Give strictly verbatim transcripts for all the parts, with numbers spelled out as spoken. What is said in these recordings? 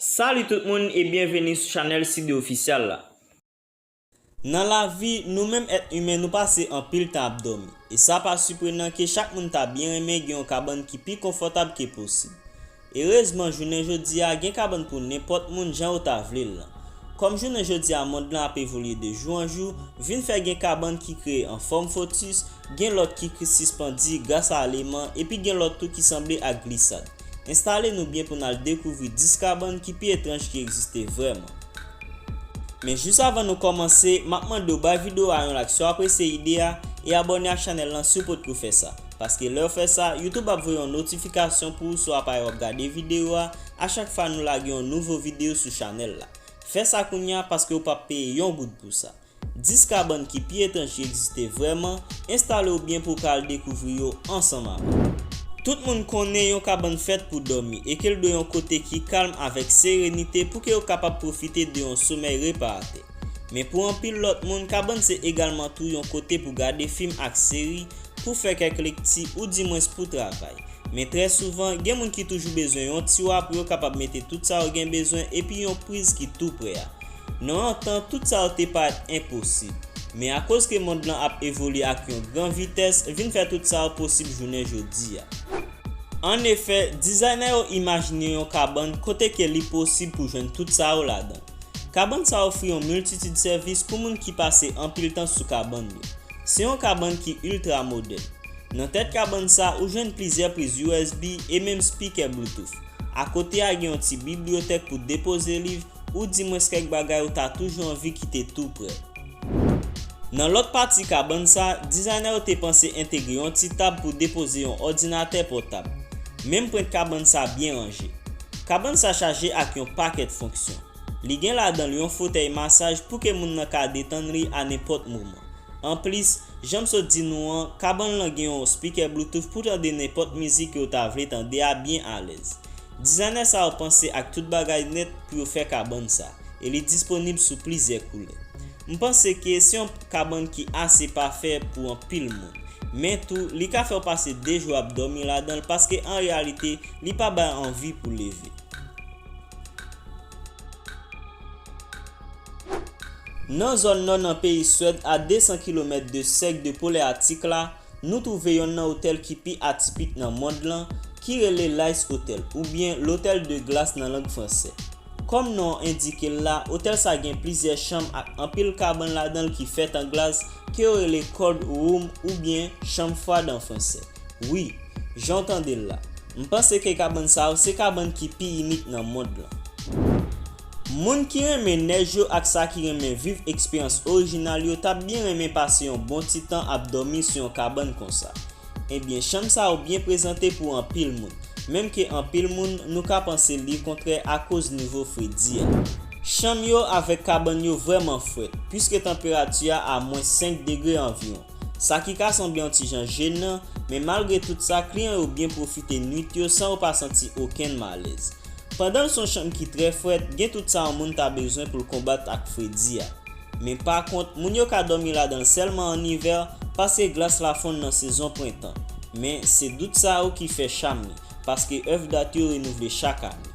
Salut tout moun e byenveni sou chanèl Sidou Ofisyal la. Nan lavi, nou menm èt imen nou pase anpil tan ap dòmi. E sa pa siprenan ke chak moun ta byen renmen gen yon kabann ki pi konfòtab ke posib. Erezman, jounen jodi a, gen kabann pou nenpòt moun jan ou ta vle l lan. Kòm jounen jodi a mond lan ap evolye de jou an jou, vin fè gen kabann ki kreye an fòm fotis, gen lòt ki sispann di gras a leman, epi gen lòt tou ki sanble ak glisad. Enstale nou byen pou n al dekouvri dis kabann ki pi etranj ki egziste vrèman. Men jis avan nou kòmanse, m ap mande w bay videyo a yon like si w apresye ide a, e abòne ak chanèl lan si w potko fè sa. Paske lè w fè sa, YouTube ap voye yon notifikasyon pou ou sou aparèy w ap gade videyo a, a chak fwa nou lage yon nouvo videyo sou chanèl la. Fè sa kounye a paske w p ap peye yon goud pou sa. Dis kabann ki pi etranj ki egziste vrèman, enstale w byen pou w ka al dekouvri yo ansanm avè m. Tout moun konnen yon kabann fèt pou dòmi e ke l dwe yon kote ki kalm avèk serenite pou ke w kapab pwofite de yon somèy reparatè. Men pou anpil lòt moun, kabann se egalman tou yon kote pou gade fim ak seri, pou fè kèk lekti oudimwens pou travay. Men trè souvan, gen moun ki toujou bezwen yon tiwa pou yo kapab mete tout sa yo gen bezwen epi yon priz ki tou prè a. Nan yon tan, tout sa yo te parèt enposib. Men akoz ke mond lan ap evolye ak yon gran vitès, vin fè tout sa yo posib jounen jodi a. Annefè, dizaynè yo imajine yon kabann kote ke li posib pou jwenn tout sa yo ladan l. Kabann sa ofri yon miltitid sèvis pou moun ki pase anpil tan sou kabann yo. Se yon kabann ki iltra modèn. Nan tèt kabann sa, ou jwenn plizyè priz U S B e menm spikè Bluetooth. Akote a gen yon ti bibliyotèk pou depoze liv, oudimwens kèk bagay ou ta toujou anvi kite tou prè. Nan lòt pati kabann sa, dizaynè yo te panse entegre yon ti tab pou depoze yon òdinatè pòtab. Menm pwent kabann sa byen ranje. Kabann sa chaje ak yon pakèt fonksyon. Li gen ladan l yon fotèy masaj pou ke moun nan ka detann li a nenpòt moman. Anplis, jan m sot di nou an, kabann lan gen yon spikè Bluetooth pou tande nenpòt mizik ke w ta vle tande a byen alèz. Dizaynè sa yo panse ak tout bagay nèt pou yo fè kabann sa, e li disponib sou plizyè koulè. M panse ke se yon kabann ki ase pafè pou anpil moun. Men tou, li ka fè w pase de jou ap dòmi ladan l paske an reyalite, li pa bay anvi pou leve. Nan zòn nò nan peyi Swèd, a de san kilomèt de sèk de polè Atik la, nou twouve yonn nan otèl ki pi atipik nan mond lan, ki rele L'Ice Hotel, oubyen Lotèl de Glas nan lang fransè. Kòm non an endike l la, otèl sa gen plizyè chanm ak anpil kabann ladan l ki fèt an glas, ke yo rele cold room oubyen chanm fwad an fransè. Wi, jan w tande l la. M panse ke kabann sa yo se kabann ki pi inik nan mond lan. Moun ki renmen nèj yo ak sa ki renmen viv eksperyans orijinal yo t ap byen renmen pase yon bon ti tan ap dòmi sou yon kabann konsa. Ebyen, chanm sa yo byen prezante pou anpil moun, menm ke anpil moun nou ka panse li kontrè akoz nivo fredi a. Chanm yo avèk kabann yo vrèman frèt, piske tanperati a a mwens senk degre anviwon. Sa ki ka sanble yon ti jan jenan, men malgre tout sa, kliyan yo byen pwofite nwit yo san yo pa santi okenn malèz. Pandan l se yon chanm ki trè frèt, gen tout sa yon moun ta bezwen pou l konbat ak fredi a. Men pa kont, moun yo ka dòmi ladan l sèlman an ivè, paske glas la fonn nan sezon prentan. Men se dout sa yo ki fè cham li, paske èv dat yo renouvle chak ane.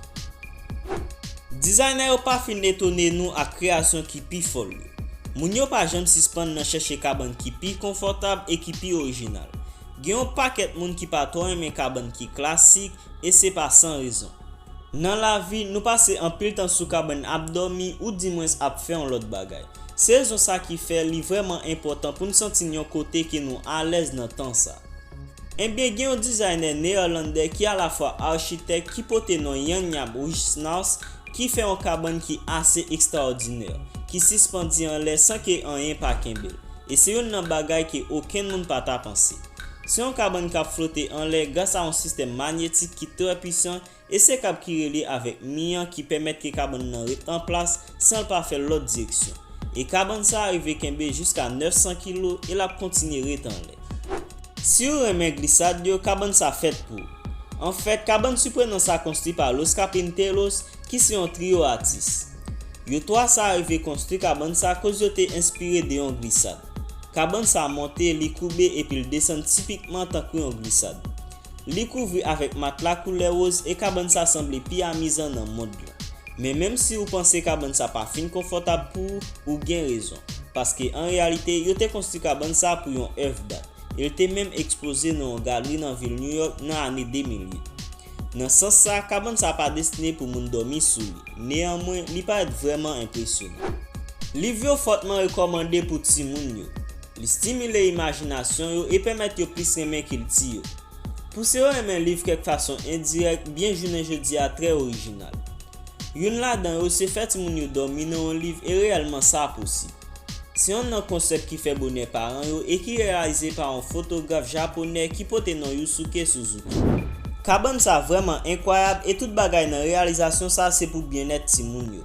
Dizaynè yo pa fin etone nou ak kreyasyon ki pi fòl yo. Moun yo pa janm sispann nan chèche kabann ki pi konfòtab e ki pi orijinal. Gen yon pakèt moun ki pa twò renmen kabann ki klasik, e se pa san rezon. Nan lavi, nou pase anpil tan sou kabann ap dòmi oudimwens ap fè yon lòt bagay. Se rezon sa ki fè li vrèman enpòtan pou n santi n yon kote ke nou alèz nan tan sa. Ebyen, gen yon dizaynè neyèlandè ki alafwa achitèk ki pote non Jan Jaap Wijsnaers ki fè yon kabann ki ase ekstraòdinè, ki sispandi anlè san ke anyen pa kenbe l. E se youn nan bagay ke okenn moun pa ta panse. Se yon kabann k ap flote anlè gras a yon sistèm manyetik ki trè pwisan e se kab ki relye avèk mi an ki pèmèt ke kabann nan ret an plas san l pa fè lòt direksyon. E kabann sa a rive kenbe jiska nèf san kilo e l ap kontinye ret anlè. Si w renmen glisad yo, kabann sa fèt pou ou. Anfèt, kabann siprenan sa konstwi pa Los Carpinteros, ki se yon triyo atis. Yo twa sa a rive konstwi kabann sa koz yo te enspire de yon glisad. Kabann sa monte, li koube epi l desann tipikman tankou yon glisad. Li kouvri avèk matla koulè woz e kabann sa sanble pi amizan nan mond lan. Men menm si ou panse kabann sa pa fin konfòtab pou ou, ou gen rezon. Paske an reyalite, yo te konstwi kabann sa pou yon èv dat. E l te menm eksploze nan yon galri nan vil New York nan ane de mil uit. Nan sans sa, kabann sa pa destine pou moun dòmi sou li. Neyanmwen, li parèt vrèman enpresyonan. Liv yo fòtman rekòmande pou timoun yo. Li stimile imajinasyon yo e pèmèt yo plis renmen kilti yo. Pouse yo renmen liv kèk fason endirèk, byen jounen jodi a trè orijinal. Youn ladan yo se fè timoun yo dòmi nan yon liv e reyèlman sa posib. Se yonn nan konsèp ki fè bonè paran yo e ki reyalize pa yon fotograf japonè ki pote non Yusuke Suzuki. Kabann sa vrèman enkwayab e tout bagay nan reyalizasyon sa se pou byennèt timoun yo.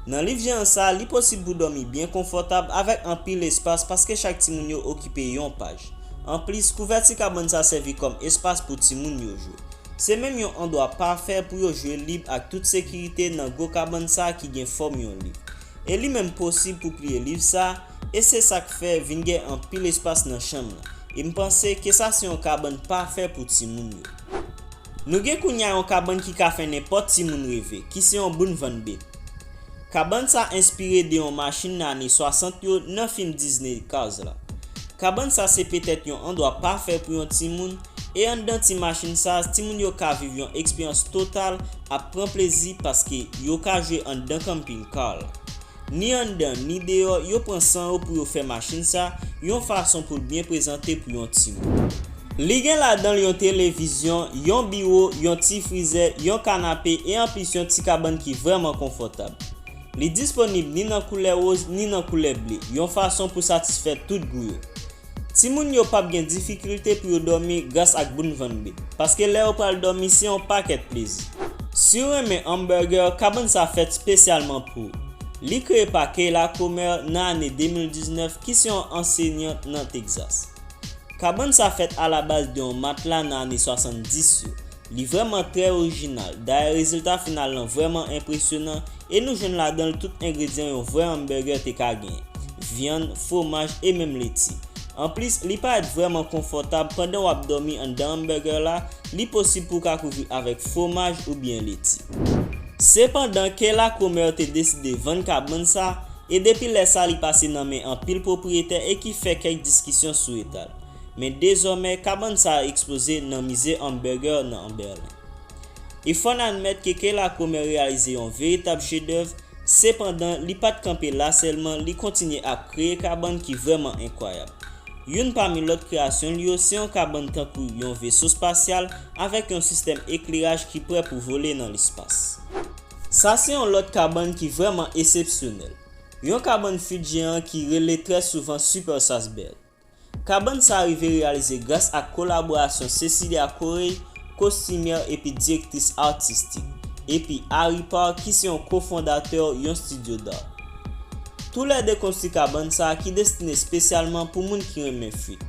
Nan liv jan sa, li posib pou dòmi byen konfòtab avèk anpil espas paske chak timoun yo okipe yon paj. Anplis, kouvèti kabann sa sèvi kòm espas pou timoun yo jwe. Se menm yon andwa pafè pou yo jwe lib ak tout sekirite nan gwo kabann sa ki gen fòm yon liv. E li menm posib pou pliye liv sa, e se sa k fè vin gen anpil espas nan chanm lan. E m panse ke sa se yon kabann pafè pou timoun yo. Nou gen kounye a yon kabann ki ka fè nenpòt timoun reve, ki se yon bounvann bed. Kabann sa enspire de yon machin nan ane swasant yo nan fim Disney Cars la. Kabann sa se petèt yon andwa pafè pou yon timoun, e anndan ti machin sa, timoun yo ka viv yon eksperyans total ap pran plezi paske yo ka jwe anndan camping car la. Ni anndan, ni deyò, yo pran san yo pou yo fè machin sa, yon fason pou l byen prezante pou yon timoun. Li gen ladan l yon televizyon, yon biwo, yon ti frizè, yon kanape e anplis yon ti kabann ki vrèman konfòtab. Li disponib ni nan koulè woz ni nan koulè ble, yon fason pou satisfè tout gou yo. Timoun yo p ap gen difikilte pou yo dòmi gras ak bounvann bed, paske lè yo pral dòmi se yon pakèt plezi. Si w renmen hamburger, kabann sa fèt espesyalman pou ou. Li kreye pa Kayla Comer nan ane de mil diznèf, ki se yon ansenyant nan Texas. Kabann sa fèt alabaz de yon matla nan ane swasanndis yo. Li vrèman trè orijinal. Dayè, rezilta final lan vrèman enpresyonan e nou jwenn ladan l tout engredyan yon vrè hamburger te ka genyen: vyann, fwomaj e menm leti. Anplis, li parèt vrèman konfòtab pandan w ap dòmi anndan hamburger la, li posib pou w ka kouvri avèk fwomaj oubyen leti. Sepandan, Kayla Comer te deside vann kabann sa, e depi lè sa li pase nan men anpil pwopriyetè e ki fè kèk diskisyon sou eta l. Men dezòmè, kabann sa ekspoze nan mize hamburger nan Berlin. E fò n admèt ke Kayla Comer reyalize yon veritab chedèv, sepandan, li pa t kanpe la sèlman, li kontinye ap kreye kabann ki vrèman enkwayab. Youn pami lòt kreyasyon l yo se yon kabann tankou yon veso espasyal avèk yon sistèm ekleraj ki prè pou vole nan lespas. Sa se yon lòt kabann ki vrèman eksepsyonèl. Yon kabann fwit jeyan ki rele trè souvan Super Salzberg. Kabann sa rive reyalize gras ak kolaborasyon Cecilia Corey, kostimyè epi direktris atistik, epi Harry Parr, ki se yon kofondatè yon studio d'art. Toulède konstwi kabann sa ki destine espesyalman pou moun ki renmen fwit.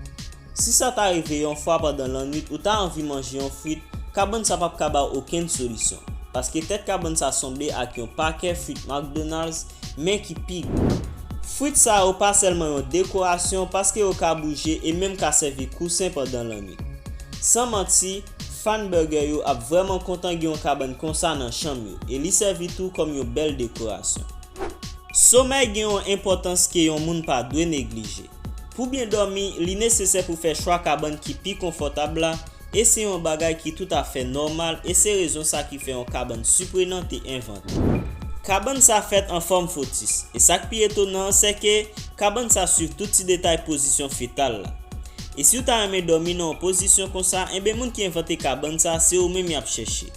Si sa ta rive yon fwa pandan lannwit ou ta anvi manje yon fwit, kabann sa p ap ka ba w okenn solisyon, paske tèt kabann sa sanble ak yon pakè fwit McDonald's, men ki pi gwo. Fwit sa yo pa sèlman yon dekorasyon, paske yo ka bouje e menm ka sèvi kousen pandan lannwit. San manti, fan burger yo ap vrèman kontan gen yon kabann konsa nan chanm yo, e li sèvi tou kòm yon bèl dekorasyon. Somèy gen yon enpòtans ke yon moun pa dwe neglije. Pou byen dòmi, li nesesè pou fè chwa kabann ki pi konfòtab la, e se yon bagay ki toutafè nòmal, e se rezon sa ki fè yon kabann siprenan te envante. Kabann sa fèt an fòm fotis, e sa k pi etonan an, se ke kabann sa swiv tout ti detay pozisyon fetal la. E si w ta renmen dòmi nan yon pozisyon konsa, enben moun ki envante kabann sa, se ou menm y ap chèche.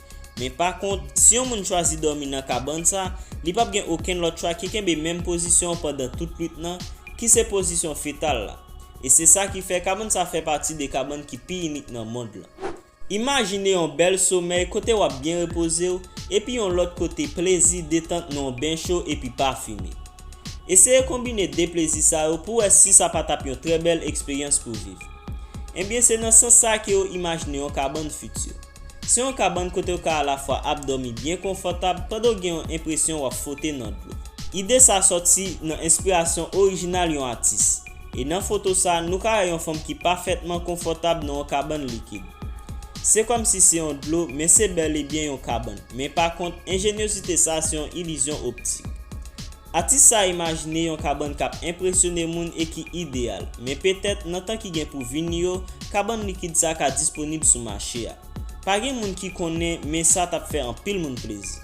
Men pa kont, si yon moun chwazi dòmi nan kabann sa, li p ap gen okenn lòt chwa ke kenbe menm pozisyon an pandan tout nwit lan, ki se pozisyon fetal la. E se sa ki fè kabann sa fè pati de kabann ki pi inik nan mond lan. Imajine yon bèl somèy kote w ap byen repoze w, epi yon lòt kote plezi, detant nan yon ben cho epi pafime. Eseye konbine de plezi sa yo pou w wè si sa pa t ap yon trè bèl eksperyans pou viv. Ebyen, se nan sans sa ke yo imajine yon kabann fiti. Se yon kabann kote w ka alafwa ap dòmi byen konfòtab pandan w gen yon enpresyon w ap fwote nan dlo. Ide sa sòti nan enspirasyon orijinal yon atis. E nan foto sa, nou ka wè yon fanm ki pafètman konfòtab nan yon kabann likid. Se kòmsi se yon dlo, men se bèl e byen yon kabann. Men pa kont, enjenyozite sa se yon ilizyon optik. Atis sa a imajine yon kabann k ap enpresyone moun e ki ideyal, men petèt nan tan ki gen pou vini yo, kabann likid sa ka disponib sou mache a. Pa gen moun ki konnen, men sa t ap fè anpil moun plezi.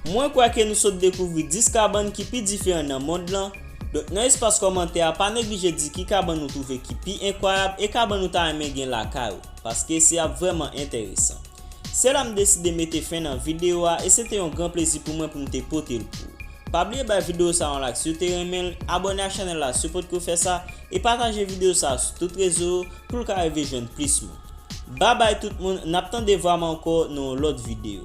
Mwen kwè ke nou sot dekouvri dis kabann ki pi diferan nan mond lan. Donk, nan espas kòmantè a, pa neglije di ki kabann ou twouve ki pi enkwayab e kabann ou ta renmen gen lakay ou, paske se ap vrèman enteresan. Se la m deside mete fen nan videyo a e se te yon gran plezi pou mwen pou m te pote l pou ou. Pa bliye bay videyo sa yon like si w te renmen l, abòne ak chanèl la si w potko fè sa, e pataje videyo sa sou tout rezo yo pou l ka rive jwenn plis moun. Babay tout moun, n ap tande vwa m ankò nan yon lòt videyo.